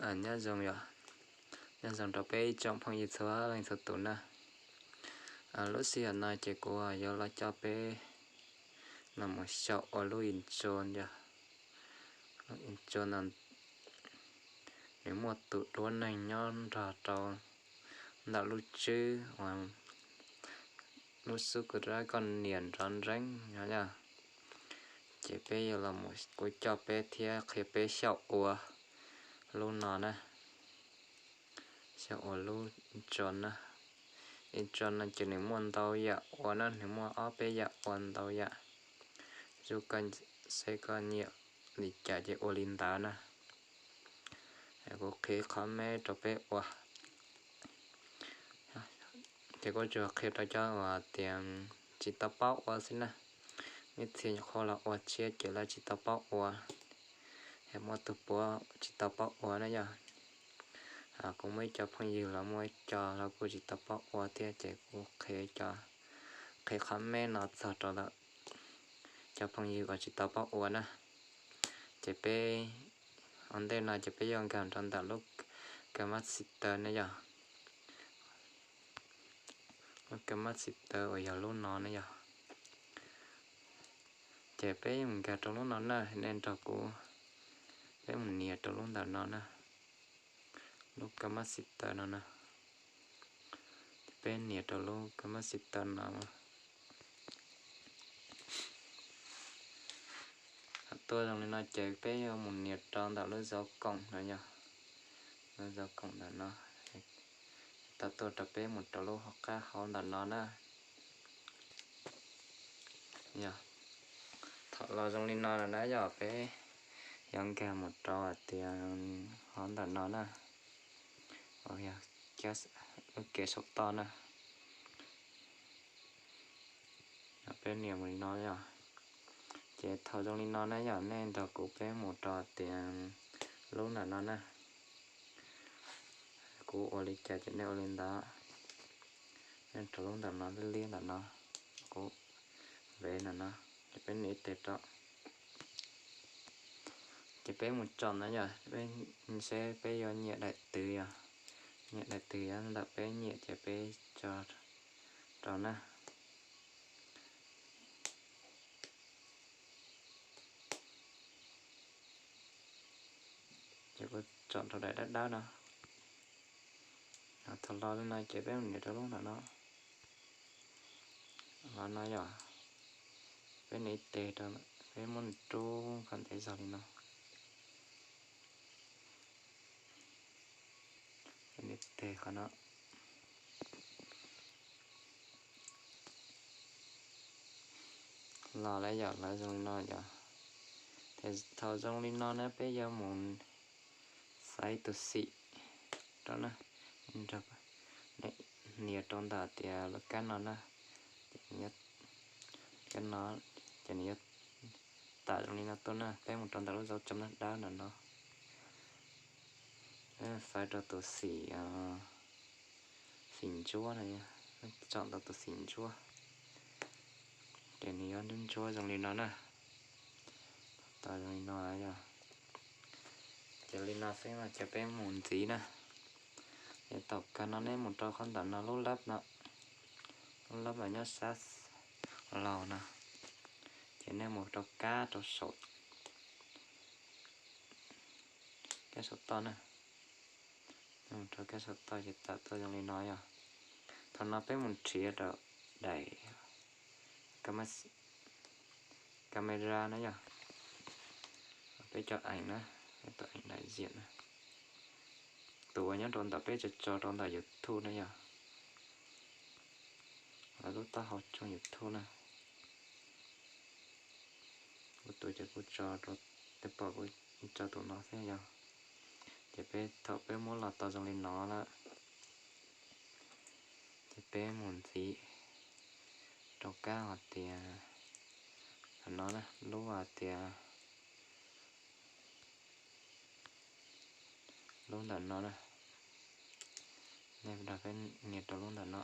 Nyob zoo yom, nyob zoo rau peb ib tsoom phooj ywg txhua leej txhua tus na. Lub sij hawm no ces kuv yuav los coj peb los mus xyaum ua lub intro yom. Lub intro no nws muaj tus duab neeg nyob nrog rau ntawm lub tswb uas lub xub koj nias nrov nreeb no yom. Ces peb yuav los, kuv coj peb thiab qhia peb xyaum ua lub no na. Xyaum ua lub intro na. Intro no ces nws muaj ntau yam ua na, nws muaj ob peb yam ua ntau yam. Zoo koj, seb koj nyiam li cas ces ua li ntawd na. Kuv qhia qhov me rau peb ua. Ces kuv tsuas qhia rau cov uas tias tsis tau paub ua xwb na. Ib txhia nyuam qhuav los ua tshiab ces lawv tsis tau paub ua, es muaj tus puav tsis tau paub ua na yom. Kuv muaj ib co phooj ywg los muaj ib co los kuj tsis tau paub ua thiab ces kuv qhia, qhia qhov me no txog rau lawm cov phooj ywg uas tsis tau paub ua na. Ces peb, ua ntej no ces peb yuav nkag rau ntawm lub KineMaster na yom. Lub KineMaster uas yog lub no na yom. Ces peb mus nkag rau lub no na, nej nrog kuv, peb mus nias rau lub ntawm no na. Lub KineMaster no na. Peb nias rau lub KineMaster no. Tuaj zoo li no ces peb yuav mus nias rau ntawm lub zauv koom no yog, lub zauv koom ntawm no. Tau tuaj rau peb mus rau lub hauv qab hauv ntawm no na. Yog, thaum los zoo li no lawm na yog peb yuav nkag mus rau hais tias hauv ntawm no na, yog lub kev saum toj na. Peb nias mus li no yog. Ces thaum zoo li no na yog nej nrog kuv peb mus rau tias lub ntawm no na. Kuv ua li cas ces nej ua li ntawd. Nej rau lub ntawm no, liab liab ntawm no, kuv vev ntawm no, ces peb nias ib teg rau. Ces peb mus tsom na yog, peb seb peb yuav nyiam daim twg yog, nyiam daim twg yog ntawm peb nyiam ces peb tso rau na. Ces kuv tsom rau daim dawb dawb no. Thaum los li no ces peb mus nias rau lub ntawm no. Los no yog, peb nias ib teg rau, peb muab nws rub kom ntev zog li no. Peb nias ib teg qhov no. Los lawm yom, lawv zoo li no yom. Ces thaum zoo li no na peb yuav mus xaiv tus xim rau na. Nias rau ntawm tias lub kab no na, kab no, ces nws yuav tawm zoo li no tuaj na, peb mus rau ntawm lub dấu chấm dawb dawb ntawm no. Xaiv rau tus xim, xim ntsuab no, tsom tau tus xim ntsuab. Ces nws yuav ntsuab ntsuab zoo li no na. Tau zoo li no yog. Ces li no xwb no ces peb mus ntxiv na. Ces tom kawg no nej mus rau qhov ntawm no lub lab no, lub lab no nyob sab laug no. Ces nej mus rau kab rau saum, kab saum toj na. Nej mus rau kab saum toj ces tawm tuaj zoo li no yog. Thaum no peb mus nrhiav rau daim camera na yog. Peb cov eem na, peb tus eem daim ziam na, tus uas nyob rau ntawm peb tso tso rau ntawm YouTube na yog. Lub taub hau tshooj YouTube na. Kuv tus ces kuv tso rau, tej pom kuv tso tus no xwb yog. Ces peb thaum peb muab los tau zoo li no lawm, ces peb mus ntxiv rau kab hais tias, no na, lub hais tias, lub ntawm no na. Nej nrog peb nias rau lub ntawm no.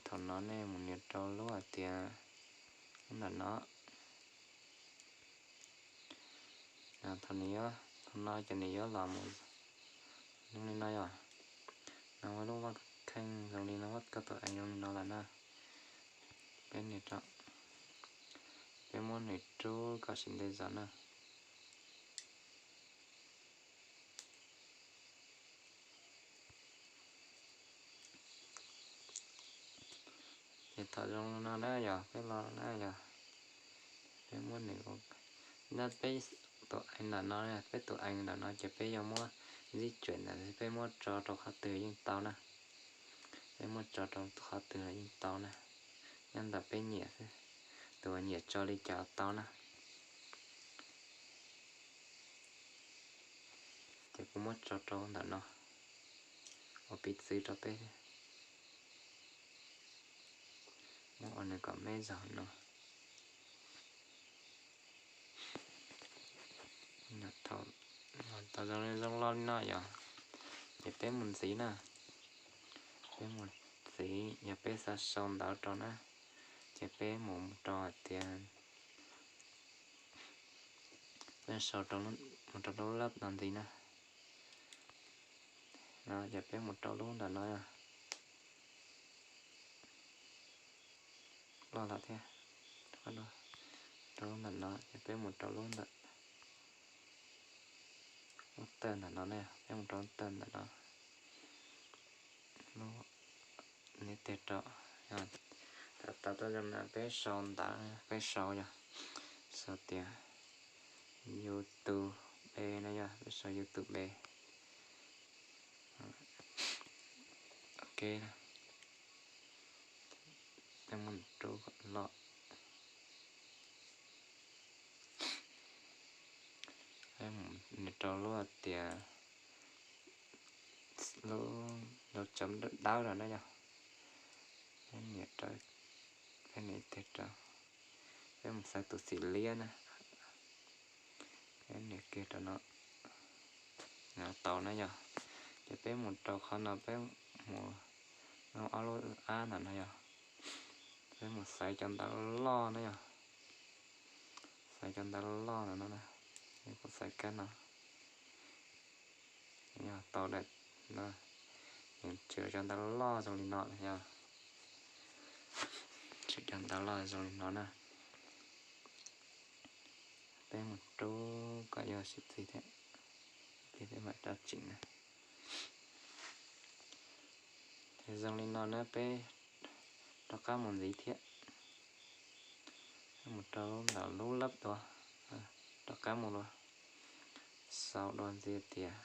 Thaum no nej mus nias rau lub hais tias, lub ntawm no. Thaum nws yuav, No ces nws yuav los mus zoo li no yom. No ua lub vaj kheej zoo li no, koj tus ees zoo li no lawm na. Peb nias rau, peb muab nws rub kom sim ntev zog na. Ces thaum zoo li no na yog peb los na yog, peb muab nws, peb tus ees ntawm no, peb tus ees ntawm no ces peb yuav muab zib tsuam ntawm peb muab tso rau qhov twg yeej tau na. Peb muab tso rau qhov twg los yeej tau na, nyob ntawm peb nyiam xwb. Tus uas nyiam tso li cas los tau na. Ces kuv muab tso rau ntawm no ua piv txwv rau peb. Muab ua nws kom me zog no. Tau zoo zoo los li no yog, ces peb mus ntxiv na. Peb mus ntxiv, yog peb xav sau ntawv rau na, ces peb mus rau hais tias, peb sau mus rau lub lab no ntxiv na. No ces peb mus rau lub ntawm no, loj lawm thiab. Rau lub ntawm no ces peb mus rau lub ntawm, lub tawm ntawm no ne, peb mus rau lub tawm ntawm no. Lub, niv tig rau, tau tau zoo na, peb sau ntawv, peb sau yog, sau tias YouTube na yog, peb sau YouTube. Ok, peb mus rau kom loj. Peb mus nias rau lub tias, lub, lub chấm dấu no na yog. Peb nias rau, peb nias tig rau, peb mus xaiv tus xim liab na. Peb nias kiag rau no, tau na yog. Ces peb mus rau qhov no, peb mus, no ob lub ab ntawm no yog, peb mus xaiv cov ntawv loj na yog. Xaiv cov ntawv loj ntawm no na, kuv xaiv kab no. Yog tau daim no, tsuas cov ntawv loj zoo li no yog, tsuas cov ntawv loj zoo li no na. Peb mus rub kom yog sib txig thiab, peb mam rov tsim na. Ces zoo li no na, peb rov qab mus ntxiv thiab, mus rau ntawm lub lab dua, rov qab mus dua. Sau dua ntxiv tias,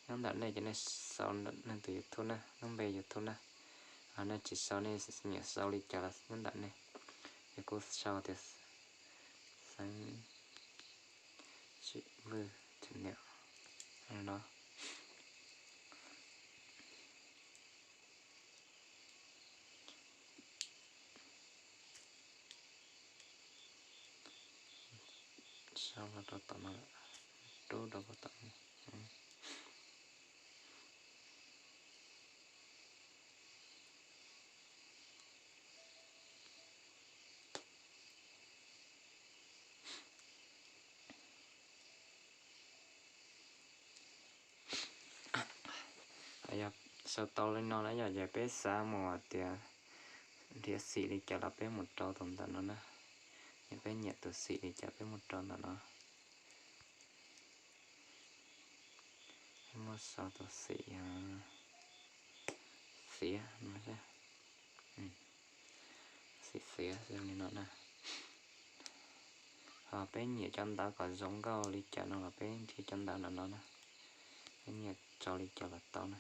nyob ntawm nej ces nej sau nej tus YouTube na, lub npe YouTube na. Ho nej tsis sau, nej nyiam sau li cas los nyob ntawm nej. Ces kuv sau tias Xeeb Tsim Vwj channel no. Sau los rau tom no, rub rau tom no. Yog sau tau li no na yog, ces peb xav mus tias nrhiav xim li cas los peb mus rau tus ntawm no na. Yog peb nyiam tus xim li cas peb mus rau ntawm no. Peb muab sau tus xim xiav no, xim xiav zoo li no na. Ho peb nyiam cov ntawv kom zoo nkauj li cas no los peb nrhiav cov ntawv ntawm no na. Peb nyiam tso li cas los tau na.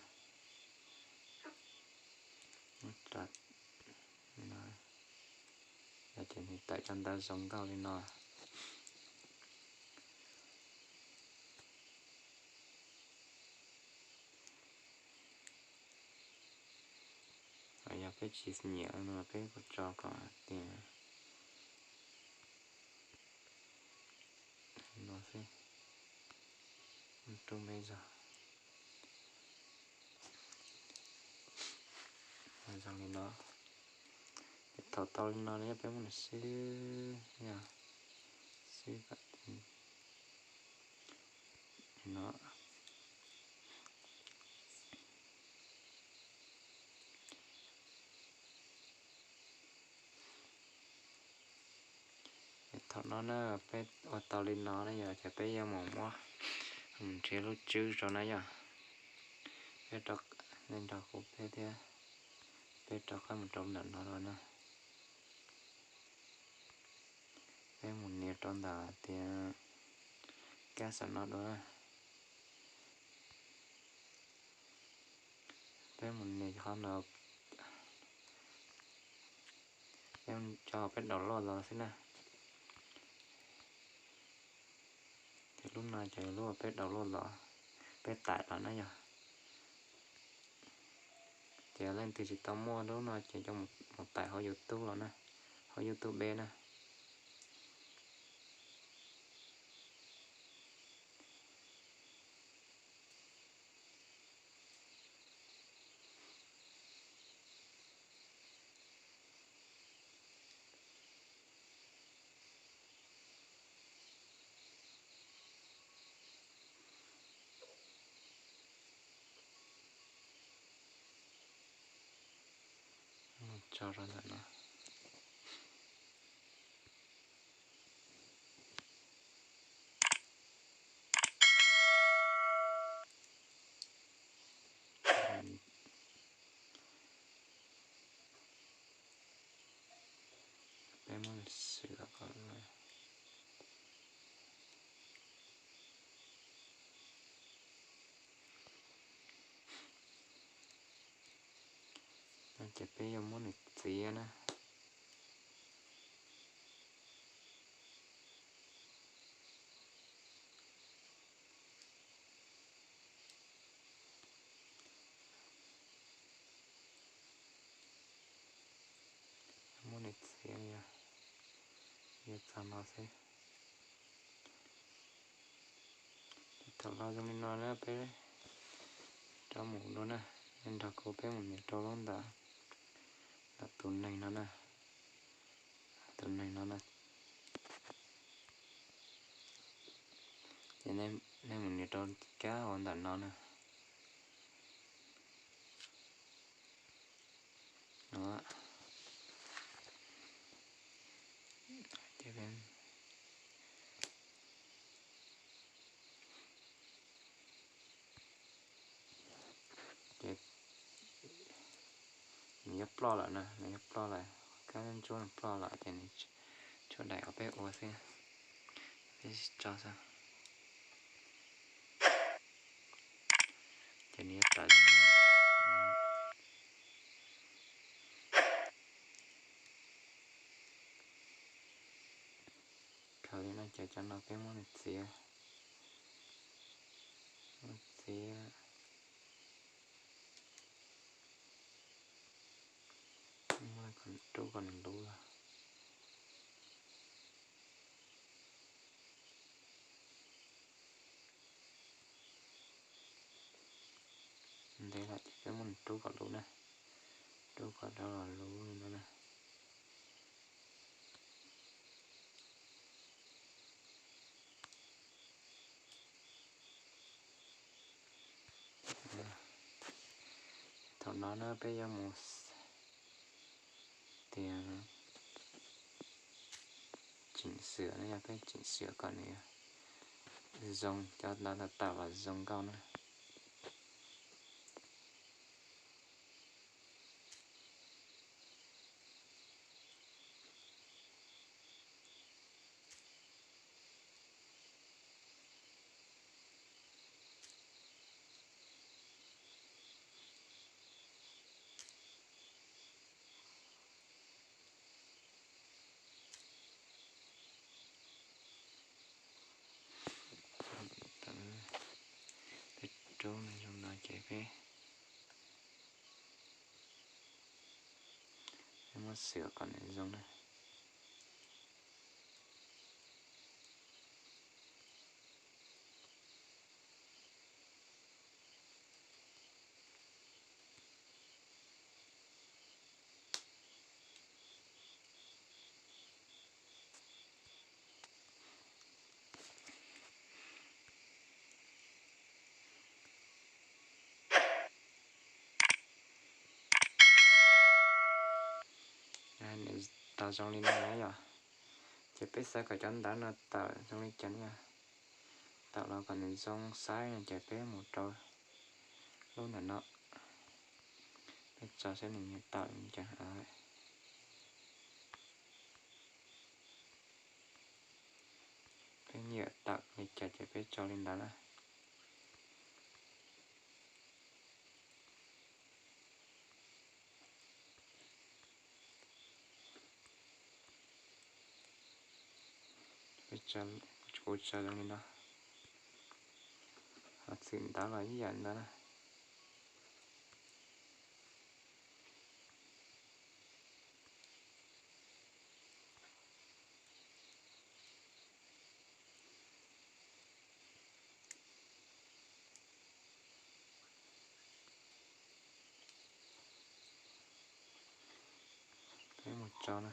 Ces nws tawm cov ntawv zoo nkauj li no. Yog peb tsis nyiam no peb kuj tso kom tias no xwb, rub me zog zoo li no. Ces thaum tau li no yog peb muab nws swb, yog swb kom, no. Thaum no na peb ua tau li no na yog ces peb yuav mus muab, mus nrhiav lub tswb rau na yog. Peb, nej nrog kuv peb thiab, peb rov qab mus rau ntawm no dua na. Peb mus nias rau ntawm tias kab saum no dua. Peb mus nias qhov no, peb tso peb download los xwb na. Ces lub no ces lub peb download los, peb tải los na yog. Ces leej twg tsis tau muaj lub no ces coj mus tải hauv YouTube los na, hauv YouTube peb na. Tso rau ntawm no. Peb muab xwm kom, ces peb yuav muab nws txiav na. Muab nws txiav, yuav txog no xwb. Thaum los zoo li no na peb rov mus dua na, nej nrog kuv peb mus nias rau lub ntawm, ntawm tus neeg no na, tus neeg no na. Ces nej mus nias rau kab uas ntawm no na. No. Ces nws yuav ploj lawm na, nws yuav ploj lawm, kab ntsuab nws ploj lawm ces nws tshuav daim uas peb ua xwb, peb tso xwb. Ces nws yuav tawm. Khaws li no ces cov no peb muab nws txiav, muab txiav, muab rub kom nws luv los. Ntev lawm ces peb muab nws rub kom luv na, rub kom rov los luv li no na. Thaum no na peb yuav mus tias chỉnh sửa na, yog peb chỉnh sửa kom nws zoo, cov ntawv đào tạo los zoo nkauj na. Peb rub nws zoo no ces peb, peb muab sửa kom nws zoo na. tau zoo li no na yom. Ces peb xav kom cov ntawv no tawm zoo li cas na yom. Tawm los kom nws zoo saib no ces peb mus rau lub ntawm no, peb tso saib nws yuav tawm li cas. Peb nyiam tawm li cas ces peb tso li ntawd na. Kuv tso zoo li no, ho txwm ntawv los ib yam ntawd na. Peb mus tso na,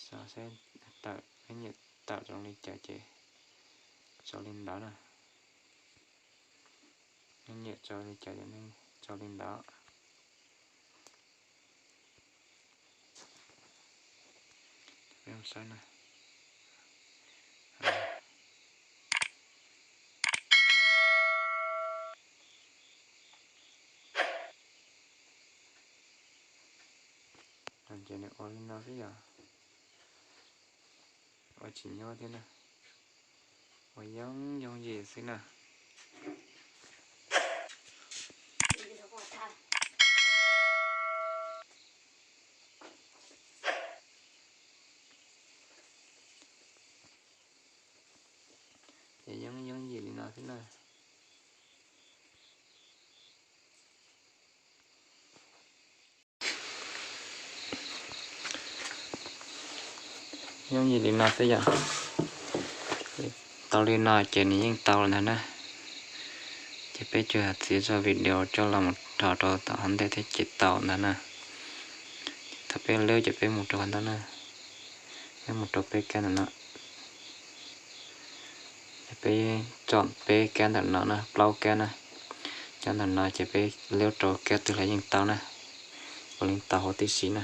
xav seb tawm, peb nyiam tawm zoo li cas ces tso li ntawd na. Nej nyiam tso li cas ces nej tso li ntawd. Peb mus saib na. Ces nws ua li no xwb yom. Ua tsis nyuaj thiab na. Ua yooj yooj yim xwb na. Ces yooj yooj yim li no xwb na. Yooj yim li no xwb yom. Tau li no ces nws yeej tau lawm ntag na. Ces peb tsuas txiav zaj video coj los mus rho rau tom hauv ntej thiab ces tau ntag na. Thaum peb lwb ces peb mus rau qhov ntawd na, peb mus rau peb kab ntawm no. Peb tso peb kab ntawm no na, plaub kab na. Cov ntawm no ces peb lwb rau kab twg los yeej tau na, puav leej tau huv tib si na.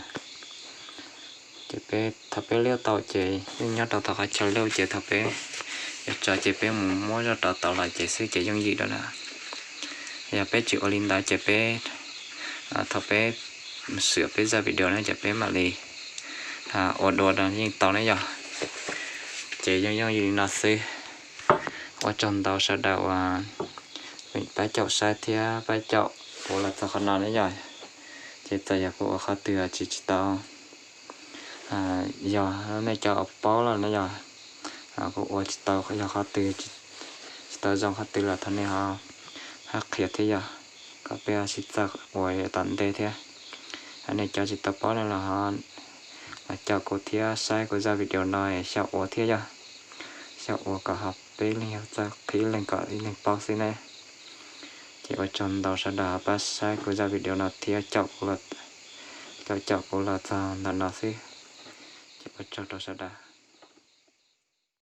Ces peb, thaum peb lwb tau ces yeej nyob rau tom qhov chaw lwb ces thaum peb yuav tso ces peb mus muab zoj rov tau los ces xwb ces yooj yim lawm na. Yog peb tsis ua li ntawd ces peb, thaum peb xwm peb zaj video na ces peb mam li ua dua yeej tau na yom. Ces yooj yooj yim li no xwb. Ua tsaug ntau sawv daws uas pab caum saib thiab pab caum kuv los txog qhov no na yom. Ces txawm yog kuv ua qhov twg tsis tsis tau, yog nej cov paub lawm na yom, kuv ua tsis tau, yog qhov twg tsis tau zoo qhov twg los thov nej ho hab qhia thiab yom, kom peb ho sib txawj ua tom ntej thiab. Nej cov tsis tau paub no los ho los caum kuv thiab saib kuv zaj video no xyaum ua thiab yom. Xyaum ua kom ho peb ib leeg yog txawj qhia ib leeg kom ib leeg paub xwb ne. Ces ua tsaug ntau sawv daws ho pab saib kuv zaj video no thiab caum kuv, caum caum kuv los txog ntawm no xwb. Ces ua tsaug rau sawv daws.